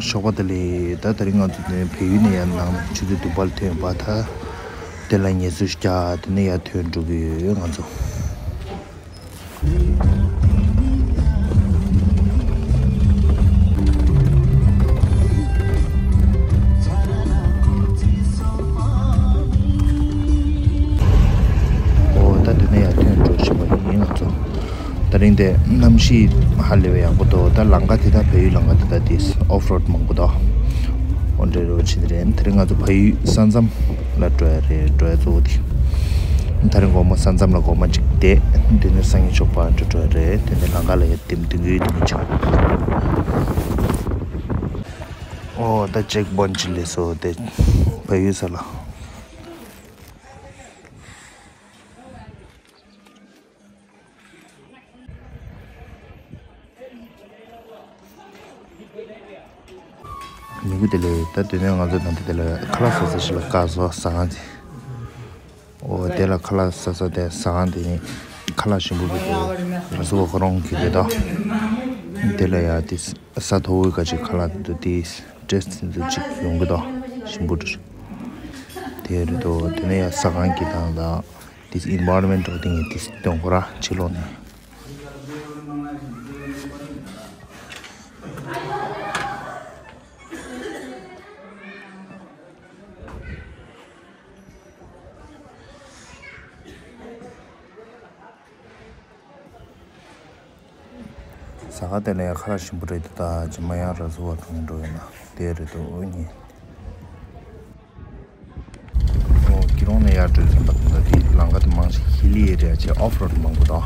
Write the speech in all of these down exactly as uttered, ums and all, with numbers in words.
ཞོགས་པ་བདེ་ལེགས། ད་དེ་རིང་ང་ཚོ་དེ་བལ་ཡུལ་ནས་ཡར་ནང་ཆུ་ཚོད་བདུན་པ་ལ་ཐོན་པ། ད་དེ་ལ་ངལ་གསོ་རྒྱག་དེ་ནས་ཡར་ཐོན་འགྲོ་གི་ཡོད་ང་ཚོ། ཨོ་ད་དེ་ནས་ཡར་ཐོན་འགྲོ་བཞིན་པ་ཡིན་ང་ཚོ། དེ་རིང་དེ་གནམ་གཤིས་ཧ་ལས་པའི་ཡག་པོ་འདུག་ད་ལམ་ཁ་དེ་དག་བལ་ཡུལ་ལམ་ཁ་དེ་དག་དེ་ཨོཕ་རོཌ་མང་པོ་འདུག་འོ་འདྲ་རོ་ཆེ་དེ་རེད། དེ་རིང་ང་ཚོ་ཕ་ཡུལ་ས་མཚམས་ལ་འགྲོ་ཡ་རེད། འགྲོ་ཡ་གཙོ་བོ་དེ། དེ་རིང་དགོང་མོ་ས་མཚམས་ལ་དགོང་མོ་གཅིག་བསྡད། དེ་ནས་སང་ཉིན་ཞོགས་པ་འགྲོ་འགྲོ་ཡ་རེད། དེ་ནས་ལམ་ཁ་ལ་ཡ་དེ་མི་དུས་འགྱུར་དུ་མི་ཆགས། ཨོ་ད་ཅེག་པོ་ཡིན་ཊི་ཅིག་སླེབས་སོང་། དེ་ཕ་ཡུལ་ས་ལ། ཉིན་གུང་བདེ་ལེགས། ད་དེ་ནས་ང་ཚོ་ད་ལྟ་དེ་ལ་ཁ་ལག་ཟ་ས་ཞིག་ལ་བཀག་སོང་། ཟ་ཁང་དེ། ཨོ་དེ་ལ་ཁ་ལག་ཟ་ས་དེ་ཟ་ཁང་དེ་ནི་ཁ་ལག་ཞིམ་པོ་འདུག་ར་སུ་བ་ཁོ་རང་གི་རེད་དོ། དེ་ལ་ཡ་དེ་ས་མཐོ་བོའི་ཀ་ཅིག་ཁ་ལག་འདུག་དེ་ཊེ་སི་ཊི་འདུག་ཅིག་ཡོང་གི་འདུག་ཞིམ་པོ་འདུག་དེ་རེད་དོ། དེ་ནས་ཡ་ཟ་ཁང་གི་དང་དང་དེ་ཨེན་བའི་རོན་མེན་ཊི་འདུག་དེ་ངས་དེ་སྟོན་ཁོ་ར་ཕྱི་ལོགས་ནས། ཟ་ཁང་དེ་ལ་ཡང་ཁ་ལག་ཞིམ་པོ་རེད་འདུག་ད་ཇི་མ་ཡང་ར་སུ་བ་འགྲོ་ཡིན་འགྲོ་ཡིན་ན་དེ་རེད་འདུག་ཨོ་ཉེ། ཨོ་ཀི་རོང་ནས་ཡར་འགྲོ་ཟིན་པ་དང་དེ་ལམ་ཁ་དེ་མང་ཞིག་ཧི་ལི་ཨེ་རི་ཡ་བྱས་ཨོཕ་རོཌ་མང་པོ་དང་།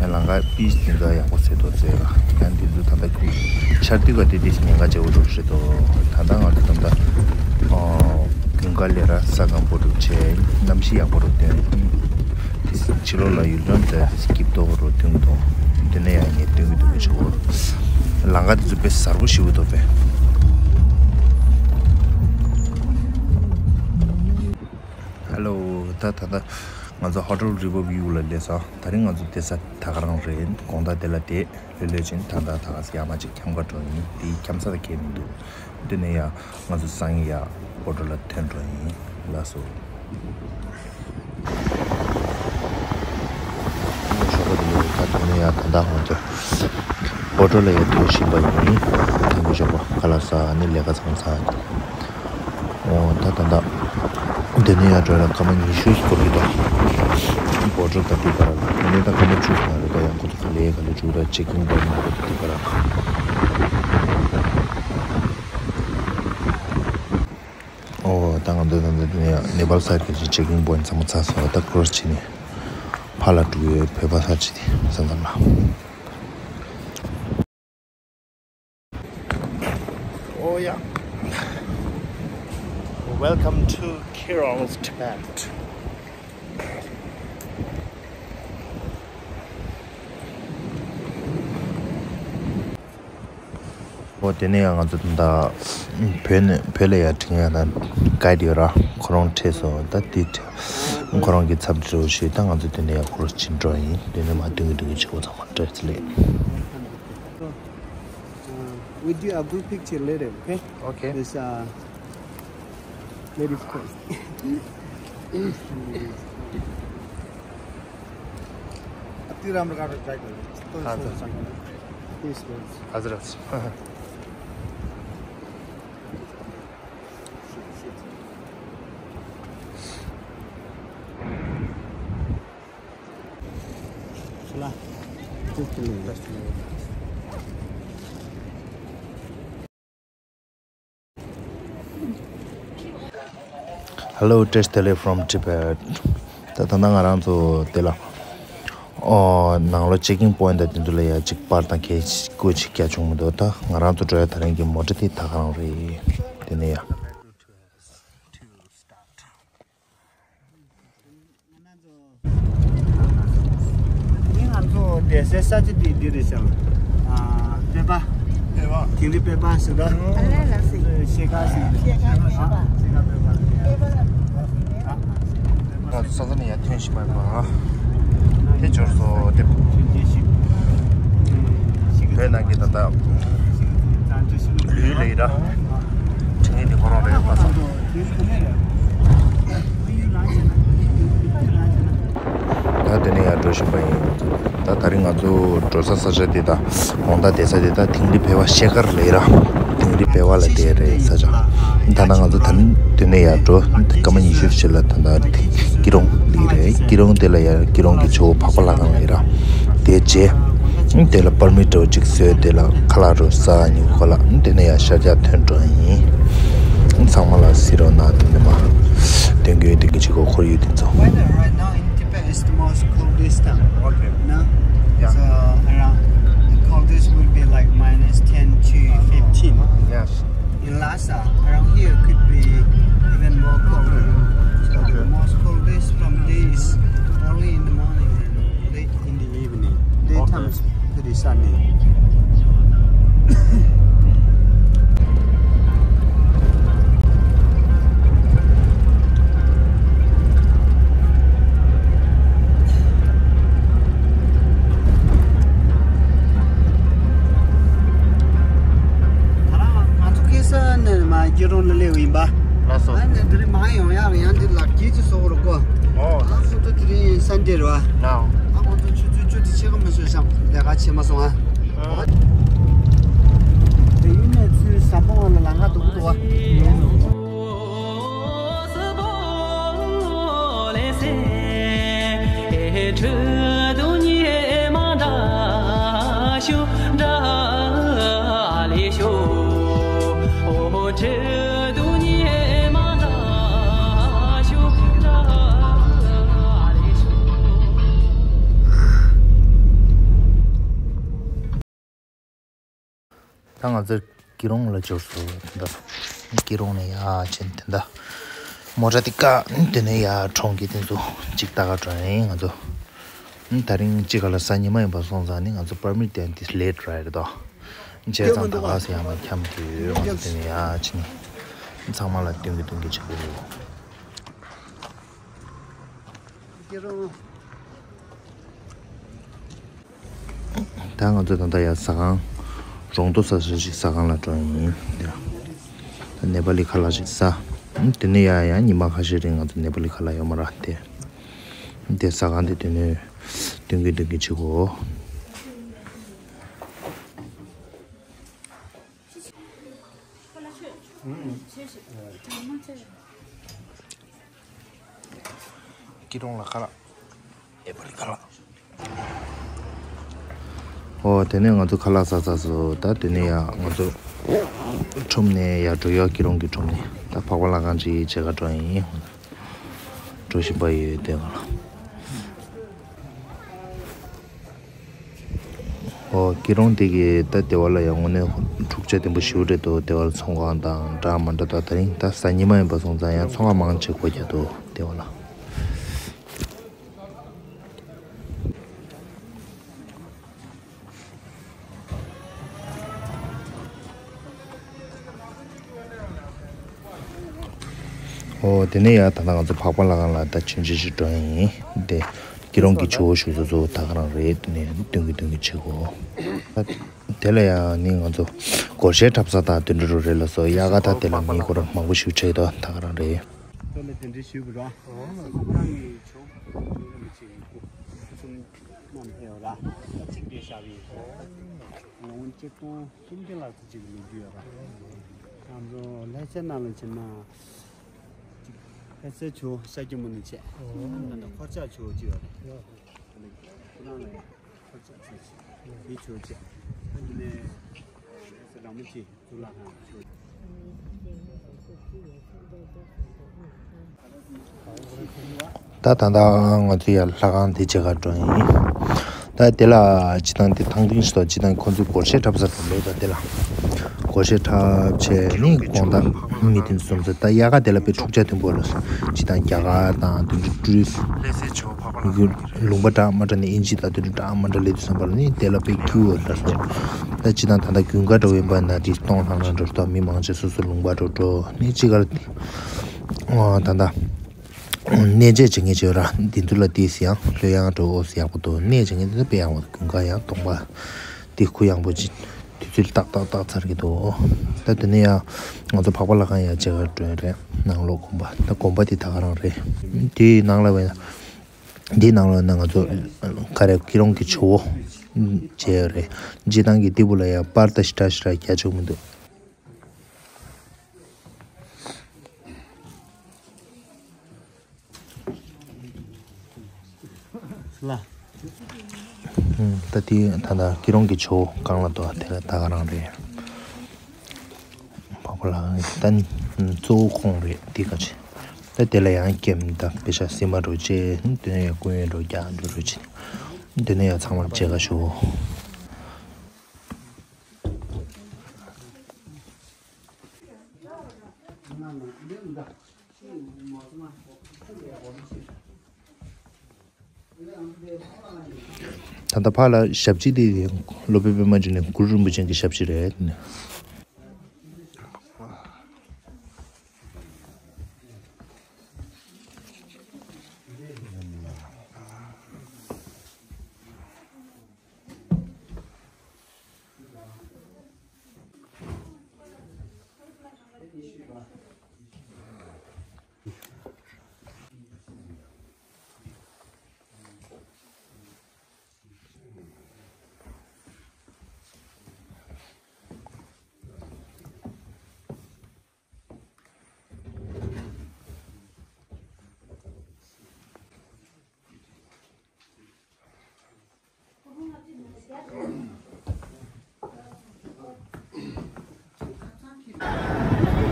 ཡང་ལམ་ཁ་པིས་དེ་འདྲ་ཡག་པོ་བཟོས་འདུག་ཟེར་ལ་ཡང་དེ་ཚོ་ད་ལྟ་ཆར་དུས་ག་དེ་དེ་ཉེན་ཁ་ཆེ་བོ་འདུག་རེད་འདུག་ད་ལྟ་ང་ཚོ་ད་ལྟ་ཨོ་དགུན་ཁ་ལས་ར་ས་སྐམ་པོ་འདུག་བྱས་གནམ་གཤིས་ཡག་པོ་འདུག་སྟོན། དེ་ཕྱི་ལོགས་ལ་ཡུལ་ལྗོངས་དེ་སྐྱིད་པོ་རུ་སྟོན་གྱི་འདུག་དེ་ནས་ཡང་ངས་སྟོན་གྱི་འདུག་མི་ཆོག་གོ། ལམ་ཁ་དེ་ཚོ་དཔེ་གསལ་པོ་ཞེ་པོ་འདུག་པས། ཧེ་ལོ། ད་ད་ད་ང་ཚོ་ཧོ་ཊེལ་རི་བར་བིའུ་ལ་སླེབས་སོང་། དེ་རིང་ང་ཚོ་བསྡད་ས་ད་ག་རང་རེད། དགོང་དག་དེ་ལ་བསྡད། ལྷོད་ལྷོད་ཕྱིན། ད་ད་ད་ག་ས་ཡར་མར་ཅིག་འཁྱམ་ག་འགྲོ་ཡིན། དེའི་འཁྱམ་ས་ད་གས་མི་འདུག་དེ་ནས་ཡང་ང་ཚོ་སང་ཉིན་ཡར་ཧོ་ཊེལ་ལ་ཐོན་འགྲོ་ཡིན། ལགས་སོ། ཞོགས་པ་དེ་ལས་ད་དེ་ནས་ཡར་ད་ལྟ་ང་ཚོ་ཧོ་ཊེལ་ལ་ཡར་ཐོན་བཞིན་པ་ཡིན། ད་ནི་ཞོགས་པ་ཁ་ལག་ཟ་ནི་ལས་ཀ་ཚང་ཚང་། ཨོ་ད་ད་ད། དེ་ནས་ཡར་འགྲོ་ཡ་ལ་སྐར་མ་ཉི་ཤུ་ཞིག་འགོར་གྱི་འདུག་ཧོ་ཊེལ་ད་དེ་ག་ར་ལ་དེ་ནས་ད་སྐར་མ་བཅུ་ཙམ་རེད། ད་ཡང་ཁོ་ཚོ་ག་ལེ་ག་ལེ་འཇུག་ད་ཅེག་ཨིན་པོ་ཡིན་པ་དེ་ག་ར་ལ། ཨོ་ད་ང་ཚོ་ད་ད་དེ་ནས་ནེ་པཱལ་སའིཌ་གི་ཅེག་ཨིན་པོ་ཡིན་ཚང་མ་ཚར་སོང་། ད་ཀོ་རོ་སི་བྱས་ནས་ཕར་ལ་འགྲོ་གི་ཡོད། བོད་པ་ས་ཆ་དེ་ས་མཚམས་ལ། Oh yeah. Welcome to Kirill's Tibet. ཨོ་དེ་ནས་ཡང་ང་ཚོ་ད་བོད་ནས་བོད་ལ་ཡར་འགྲིམ་ཡ་ད་གའི་ཌི་ཡོད་ར། ཁོ་རང་ཁྲིད་སོང་། ད་དེ་ཁོ་རང་གི་ཚབ་འགྲོ་ཞེས་ད་ང་ཚོ་དེ་ནས་ཡར་ཁོ་རང་ཕྱིན་འགྲོ་ཡིན། དེ་ནས་མར་སྟོན་གྱི་འདུག་གི་ཆེ་བོ་ཚང་མ་བཀྲ་ཤིས་བདེ་ལེགས། Uh, we do a group picture later, okay? Okay. This, uh, ladies first. अति राम्रो काटेर ट्राई गर्नु। हजुर। This one. हजुर, हजुर। ल, just a minute. Hello, བཀྲ་ཤིས་བདེ་ལེགས་from Tibet. ད་ད་ལྟ་ང་རང་ཚོ་དེ་ལ་ཨོ་ནང་ལོགས་ཅེག་ཨིན་པོ་ཡིན་ཊི་དེ་ཚོ་ལ་ཡ་གཅིག་པར་དང་གས་བཀོད་ཅིག་རྒྱག་བྱུང་མི་འདུག་ད་ང་རང་ཚོ་འགྲོ་ཡ་ད་རིང་གི་མོ་ཊ་དེ་ད་ག་རང་རེད། དེ་ནས་ཡ། ང་ཚོ་བསྡད་སའི་ས་ཆ་འདི་འདི་རེད་ཤག་ཨ་པད་པ། པད་པ། དིང་རི་པད་པ་ཟེར་ད། ཨ་ལས་ལ་སི། ཤེལ་དཀར་ཟེར། ཤེལ་དཀར་པད་པ། ཤེལ་དཀར་པད་པ། ཨ། ང་ཚོ་ས་ས་ནས་ཡར་ཐོན་བཞིན་པ་ཡིན་པ། དེ་འབྱོར་སོང་། དེ་བོད་ནང་གི་ད་ལྟ་ལུས་ འདྲ། དྲི་ངན་དེ་ཁོ་རང་རེད་པ་སོང་། ད་དེ་ནས་ཡར་འགྲོ་བཞིན་པ་ཡིན། ད་དེ་རིང་ང་ཚོ་འགྲོ་ས་ས་ཆ་དེ་དང་དགོང་དག་བསྡད་ས་དེ་ད་དིང་རི་བྷེ་བ་ཤེལ་དཀར་ལ་ཡིན་ར། དིང་རི་བྷེ་བ་ལ་བསྡད་རེད་ས་ཆ། ད་ལྟ་ང་ཚོ་ད་ནི་དེ་ནས་ཡར་འགྲོ་སྐར་མ་ཉི་ཤུ་ཕྱེད་ལ་ད་ལྟ་སྐྱིད་གྲོང་ལ་ཡིན་རེད། སྐྱིད་གྲོང་དེ་ལ་ཡར་སྐྱིད་གྲོང་གི་ཇོ་བོ་འཕགས་པ་ལྷ་ཁང་ལ་ཡིན་ར། དེ་རྗེས་དེ་ལ་པར་མིཊ་འདྲ་བོ་གཅིག་བཟོས། དེ་ལ་ཁ་ལག་རོ་ཟ་ཉིན་གོ་ལ་དེ་ནས་ཡར་ཤར་རྒྱག་ཐོན་འགྲོ་ཡིན། ཚང་མ་ལ་གཟིགས་རོགས་གནང་། དེ་ནས་མ་དོན་གྱི་དོན་གྱི་ཅིག་གོ་ཁོར་ཡུག་དེ་ཚོ། Weather right now in Tibet is the most coldest time. Okay. No? Yeah. So around the coldest will be like minus ten to fifteen. Yes. In Lhasa, around here could be even more colder. So the most coldest from day is early in the morning and late in the evening. Daytime is pretty sunny. ད་རང་ང་ཚོ་ཁེ་ས་ནས་མ་སྐྱིད་གྲོང་ལ་སླེབས་ཡིན་པ། ལགས་སོ། ཨ་ནི་དེ་རིང་མ་ཡོང་ཡག་ཡང་འདི་ལག་ཁྱེར་གྱི་བཟོ་བར་གོ། ཨོ། ཨ་ཁོ་ཚོ་དེ་རིང་སན་ཌེ་རེད་བ། ཨོ། ཨ་ཁོ་ཚོ་ཆུ་ཚོད་བཅུ་དང་ཕྱེད་ཀ་མ་ཤོར་ཤག་ལས་ཀ་བྱེད་མ་སོང་ཨ། ཨོ། དེ་ཡིན་ནས་ཚུར་ཟམ་པ་ངོས་ལ་ལམ་ཁ་སྡུག་པོ་འདུག་བ། ད་ང་ཚོ་སྐྱིད་གྲོང་ལ་འབྱོར་སོང་། དེ་འདྲ་སྐྱིད་གྲོང་ནས་ཡར་ཕྱིན། དེ་འདྲ་མོ་ཊ་དེ་བཀག་དེ་ནས་ཡར་གྲོང་གི་དེ་ཚོ་གཅིག་ལྟ་ག་འགྲོ་ཡིན་ང་ཚོ། ད་རིང་གཅིག་ག་ལ་གཟའ་ཉི་མ་ཡིན་པ་སོང་ཙང་ནི་ང་ཚོ་པར་མིཊ་དེ་ཏིས་ལེཊ་རེད་དོ། བྱས་ཙང་ད་ག་སེ་ཡང་མ་འཁྱམ་གི་ཡོད། ང་ཚོ་དེ་ནས་ཡར་ཕྱིན་ནས་ཚང་མ་ལ་སྟོན་གི་སྟོན་གི་བྱེད་ཀྱི་ཡོད། སྐྱིད་གྲོང་། ད་ང་ཚོ་ད་ལྟ་ཡར་ཟ་ཁང་། རོང་དོ་ཟ་ས་ཞིག་ཟ་ཁང་ལ་འགྲོ་ཡིན། ད་ནེ་པ་ལི་ཁ་ལག་ཞིག་ཟ། དེ་ནས་ཡར་ཡང་ཉི་མ་ཁ་ཤས་རིང་ང་ཚོ་ནེ་པ་ལི་ཁ་ལག་ཡོད་མ་རེད་དེ། དེ་ཟ་ཁང་དེ་དེ་ནས་སྟོན་གི་སྟོན་གི་བྱེད་གོ། སྐྱིད་གྲོང་ལ་ཁ་ལག་ཨེ་པལ་ཁ་ལག་ཨོ་དེ་ནས་ང་ཚོ་ཁ་ལག་ཟ་ཚར་སོང་། ད་དེ་ནས་ཡང་ང་ཚོ་ཁྲོམ་ནས་ཡར་འགྲོ་ཡག་སྐྱིད་གྲོང་གི་ཁྲོམ་ནས་ད་འཕགས་པ་ལྷ་ཁང་ཅིག་མཇལ་ཁ་འགྲོ་ཡིན། འགྲོ་བཞིན་པ་ཡོད་དེ་ག་ལ། ཨོ་སྐྱིད་གྲོང་དེ་གི་ད་སྡེ་བ་ལ་ཡང་དངོས་གནས་འཁྲུག་ཆ་ལྡན་པོ་ཞེ་པོ་རེད་འདུག་སྡེ་བ་ལ་ཚོང་ཁང་དང་འདྲ་མི་འདྲ་དང་། ད་རིང་ད་གཟའ་ཉི་མ་ཡིན་པ་སོང་ཙང་ཡང་ཚོང་ཁང་མང་ཆེ་སྒོ་རྒྱག་འདུག་སྡེ་བ་ལ། ཨོ་དེ་ནས་ཡང་ད་ལྟ་ང་ཚོ་འཕགས་པ་ལྷ་ཁང་ལ་ད་མཆོད་མཇལ་ཞིག་འགྲོ་ཡིན། དེ་སྐྱིད་གྲོང་གི་ཇོ་བོ་བཞུགས་ས་ཚོ་ད་ག་རང་རེད། དེ་ནས་སྟོན་གི་སྟོན་གི་བྱེད་གོ། དེ་ལ་ཡང་ནི་ང་ཚོ་སྒོར་གཞས་འཁྲབ་ས་དང་དེ་འདྲ་རུ་རེད་ལ་སོ། དབྱར་ཁ་ད་དེ་ལ་མི་སྐོར་མང་པོ་ཞིག་ཆགས་ཡོད་དོ། ད་ག་རང་རེད། ལྟོ་ལ་དེ་འདྲའི་ཞུས་པ་རོ། ཨོ་ཁོང་རང་གི་ཇོ་བོ་རིན་པོ་ཆེ་གི་སྐུ་གསུམ་བསྣམས་ཕེབས་ཡོད་ར། གཅིག་དེ་ཤར་བའི་ལོ་ངོ་ཆིག་སྟོང་སུམ་བརྒྱ་ལྷག་ཙམ་ཅིག་ལོ་རྒྱུས་ཡོད་ར། ང་ཚོ་ལྷ་ས་ནང་ལ་ཕྱིན་ན་ཅིག་ལྷ་སའི་ཇོ་བོ་ཤཱཀྱ་མུ་ནེ་བྱས། ཨོ་ད་ལྟ་འཁོར་ཆགས་ཇོ་བོ་ཅིག་ཡོད་རེད། ཁོ་རང་ལ་ཡང་འཁོར་ཆགས་ཟེར་ཅིག་དེ་ཇོ་བོ་བྱས། ཨ་འདི་ནས་ལྷ་ས་རིན་པོ་ཆེ། ད་ད་ལྟ་ང་ཚོ་ཡར་ལྷ་ཁང་དེ་མཇལ་ཁ་འགྲོ་ཡིན། ད་དེ་ལ་སྤྱིར་བཏང་དེ་ཐང་ཐིང་ཞིག་དང་། སྤྱིར་བཏང་ཁོང་ཚོས་སྒོར་གཞས་འཁྲབ་ས་འགྲོ་ལོས། ད་དེ་ལ་སྒོར་གཞས་འཁྲབ་བྱས་ནི་དགོང་དག་མི་དེ་ཚོ་འཛོམས་ཚེ། ད་དབྱར་ཁ་དེ་ལ་དཔེ་འཁྲུག་ཆ་མཐོན་པོ་ལ། སྤྱིར་བཏང་རྒྱ་གར་དང་དེ་འདྲ་ཊུ་རི་སི་ལུང་པ་འདྲ་མི་འདྲ་ནས་དབྱིན་ཇི་དང་དེ་འདྲ་འདྲ་མི་འདྲ་སླེབས་དུས་ཙམ་པ་ལ་ནི་དེ་ལ་དཔེ་སྐྱིད་པོ་འདྲ་སོང་། ད་སྤྱིར་བཏང་ད་ལྟ་དགུན་ཁ་འདྲ་བོ་ཡིན་པ་ན་དེ་སྟོང་ལྷང་ལྷང་འདྲ་སོང་། མི་མང་ཆེ་སོ་སོ་ལུང་པ་འགྲོ་འགྲོ་ནི་གཅིག་གར་ཨོ་ད་ལྟ་གནས་མཇལ་བྱེད་མཁན་བྱེད་ར། དེ་ཚོ་ལ་དེས་ཡང་ལྷོད་ཡངས་འགྲོ་ཨོ་སི་ཡག་པོ་འདུག་གནས་མཇལ་མཁན་དེ་ཚོ་དཔེ་ཡག་པོ་འདུག་དགུན་ཁ་ཡང་སྟོང་པ་དེ་ཁུ་ཡངས་པོ་ཅིག་དུས་ཚོད་ཏག་ཏག་ཏག་ཚར་གྱི་འདུག་ད་དེ་ནས་ཡང་ང་ཚོ་འཕགས་པ་ལྷ་ཁང་ཡར་མཇལ་ཁ་འགྲོ་ཡ་རེད། ནང་ལོགས་དགོན་པ། ད་དགོན་པ་དེ་ད་ག་རང་རེད། དེའི་ནང་ལ་བས་འདིའི་ནང་ལོགས་ན་ང་ཚོ་ག་རེ་སྐྱིད་རོང་གི་ཇོ་བོ་མཇལ་ཡ་རེད། སྤྱིར་བཏང་གི་སྟེགས་བུ་ལ་ཡང་པར་ད་ཞེ་དྲག་ཞེ་དྲག་རྒྱག་ཆོག་མི་འདུག་ལ། ད་དེ་ད་ལྟ་སྐྱིད་རོང་གི་ཇོ་བོ་གང་ལ་འདུག་དེ་ལ་ད་ག་རང་རེད། འཕགས་པ་ལྷ་ཁང་གི་ད་གཙོ་བོ་ཁོང་རེད། དེ་ག་ཆེ། ད་དེ་ལ་ཡང་ཀེམ་དང་པེ་ཤ་སིལ་མ་རོ་ཅེ་དེ་ནས་ཡང་སྐུ་ཡོན་རོ་རྒྱག་འགྲོ་རོ་ཅེ། དེ་ནས་ཡང་ཚང་མ་མཇལ་ཁ་ཞུ། ད་ལྟ་ཕར་ལ་ཞབས་ཕྱི་དེ་སློབ་དཔོན་པད་མ་འབྱུང་གནས་གུ་རུ་རིན་པོ་ཆེ་གི་ཞབས་ཕྱི་རེད།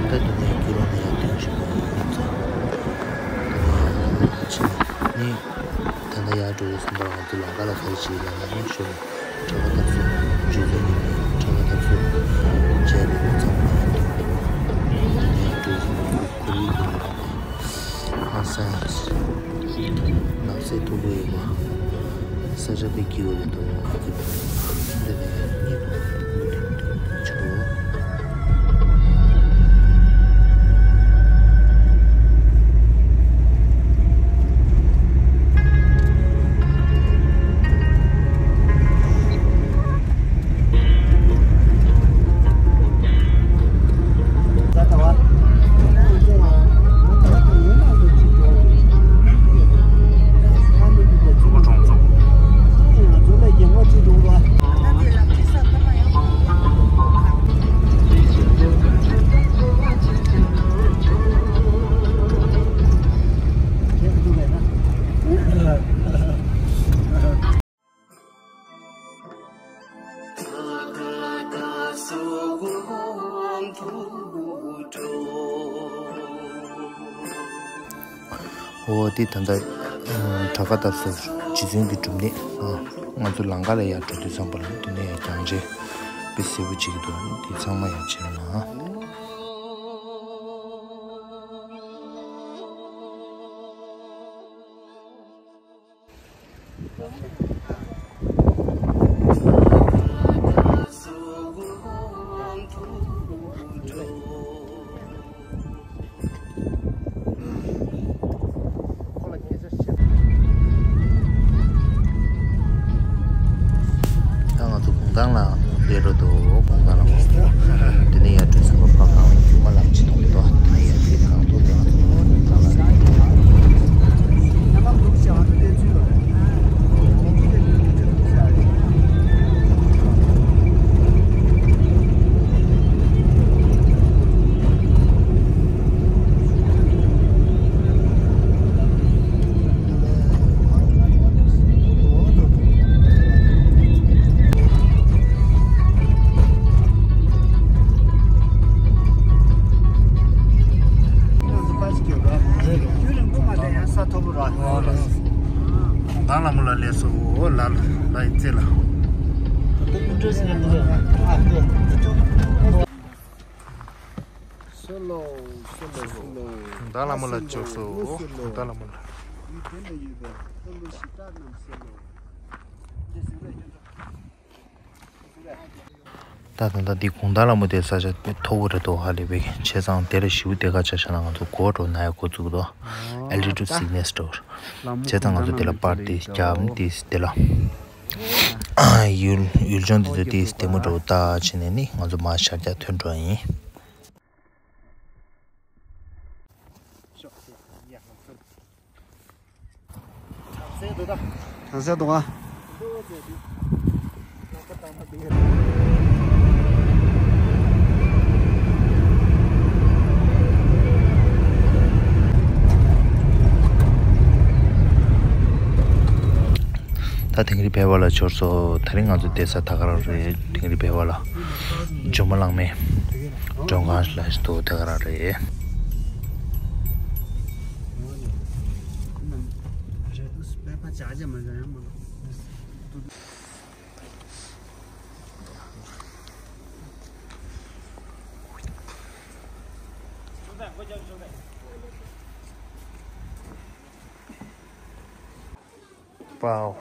ད་དེ་ནས་སྐྱིད་རོང་ནས་ཡར་ཐོན་བཞིན་པ་ཡིན་ཙང་། དེ་ནས་ཡར་ཕྱིན་ནས་ད་ལྟ་ཡར་འགྲོ་ཡོད་བསམ་པ་ང་ཚོ་ལམ་ཁ་ལ་ག་རེ་བྱེད་ལབ་ན་ནི་ཞོར་ནས་གྲྭ་པ་དང་སོ་རྗེ་བཙུན་ཡིན་པས་གྲྭ་པ་དང་སོ་མཇལ་རེ་ཚང་མ་ཡར་ཐོན་འདུག་དེ་ནས་ཡར་འགྲོ་ཡོད་བསམ་པ་ཁོར་ཡུག་དེ་ལ་ཨ་སང་ནགས་ཚལ་མཐོ་པོ་ཡོད་པ། ས་ཆ་དཔེ་སྐྱིད་པོ་རེད་འདུག་འདི་ནས་ཉིན་ཆུ། འོ་དེ་ད་ལྟ་བྲག་དཀར་སྟབས་གསུམ་རྗེ་བཙུན་གྱི་སྒྲུབ་གནས། ང་ཚོ་ལམ་ཁ་ལ་ཡར་འགྲོ་དུས་ཙམ་པ་ལ་དེ་ནས་ཡར་རྒྱང་ཆེ་དཔེ་གསལ་པོ་བྱེད་ཀྱི་འདུག་དེ་ཚང་མ་ཡར་བྱས་ན། ད་ང་ཚོ་གུང་ཐང་ལ་སླེབས་འགྲོ་འདུག་གུང་ཐང་ལ་མ་འདི་ནས་ཡར་འགྲོ་ས་གོ་ཕ་གང་བའི་རྒྱུ་མ་ལམ་ཅི་མཐོང་གི་འདུག་དེ་ནས་ཡར་འགྲོ་གང་ཐོག་དེ་ང་ཚོ་གུང་ཐང་ལ་སླེབས་འགྲོ་འདུག་གུང་ཐང་ལ་མོ་ལ་སླེབས་སོ། ལ་ལ་ལ་ཡི་རྩེ་ལ། གུང་ཐང་ལ་མོ་ལ་འབྱོར་སོ། གུང་ཐང་ལ་མོ་ལ། ད་ད་ད་འདི་གུང་ཐང་ལ་མོ་དེ་ས་ཆ་དཔེ་མཐོ་པོ་རེད་འདུག་ཧ་ལས་པའི་བྱས་ཙང་དེ་ལ་ཞེ་པོ་དེ་ག་ཆ་བཞག་ན་ང་ཚོ་མགོ་འགྲོ་ན་ཡ་འགོ་བཙུགས་འདུག Altitude sickness འགྲོ། བྱས་ཙང་ང་ཚོ་དེ་ལ་པར་དེ་རྒྱབ་དེ་དེ་ལ། ཡུལ་ཡུལ་ལྗོངས་འདི་ཚོ་དེ་ལྟད་མོ་འདྲ་བོ་ལྟ་བྱས་ནས་ནི་ང་ཚོ་མར་ཤར་རྒྱག་ཐོན་འགྲོ་ཡིན། གྲང་སེ་འདུག་ག་ད་དིང་རི་བྷེ་བ་ལ་འབྱོར་སོང་། དེ་རིང་ང་ཚོ་བསྡད་ས་ད་ག་རང་རེད། དིང་རི་བྷེ་བ་ལ་ཇོ་མོ་གླང་མའི་མགྲོན་ཁང་ལ་འདུག་ད་ག་རང་རེད། Wow.